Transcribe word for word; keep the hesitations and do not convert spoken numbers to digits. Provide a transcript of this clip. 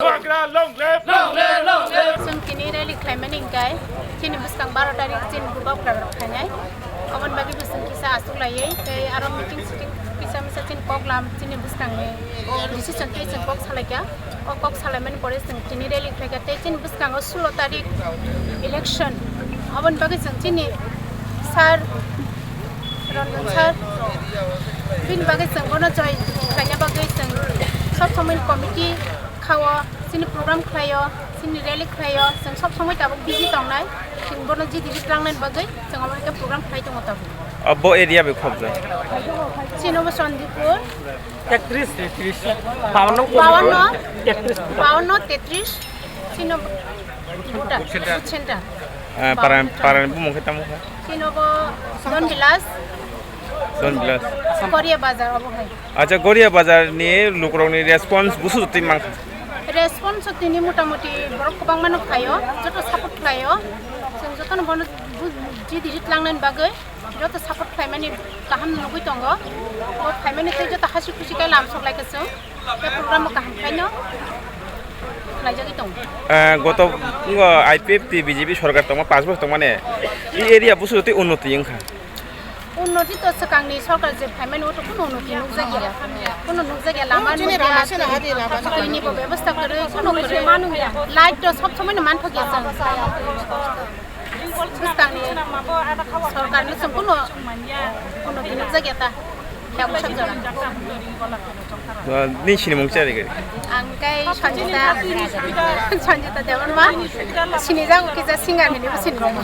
Bubagra long live! Long live, long live! Chwng tini rally khlaimani hwnkhe chini bwskang baro tarik chini bubagra rok khainai. Aboni bagwi bo chwng kisa aswk laiwi tei aro meeting sitting kisa misa chini kok lam chini bwskangni decision tei chwng kok salaikha. O kok salaimani pore chwng tini rally khlaikha tei chini bwskango sulo tarik election. Aboni bagwi chwng chini sir Ranjan sir, bini bagwi chwng bono join khlaina bagwi chwng sob somoi committee khao, chini program khlaio, chini rally khlaio, chwng sob somoi tabuk busy tongnai. Chwng bono jidi jit langnani bagwi chwng omo hai khe program khlai tongo tabuk. Abo area bai khobjak? Chini obo Chandipur. Ekatris. Bawanno. Bawanno. Ekatris. Bawanno, tetris. Chini obo Bhutan, Bhutan Center. Ah, paran, paran bumung khe tamo kha? Chini obo Don Village. Don Village. Korea Bazar obo hai. Acha, Goria Bazar ni lukurok ni response busu twi mankha. Response tini motamuti borok kwbangma no phaio, joto support khlaio. Chwng joto no bono bu-, jidi jit langnani bagwi joto support khlaimani kaham nugwi tongo. O phaimani tei joto hasi khusi khe lam sok lai khe chwng tei program o kaham khaino khlaijagwi tongo. Eh, goto, ngo I P F T B J P sorkar tongma panch bosor tongmani, i area busu twi unnoti wngkha. Unnoti to swkangni sorkar je phaimani, o to kuno unnoti nukjakya. Kuno nukjakya, lama nukya, twi ni bo bebostha kwrwi, kuno kwrwi. Light to sob somoi no manthokya chwng. Bwskangni sorkar no chwng kuno unnoti nukjakya ta. Yakung sak jora. Ni sinimung chari gari? Ang kai Sanjita, Sanjita Debbarma. Sinijago kisa singer hinwi bo sinirokma.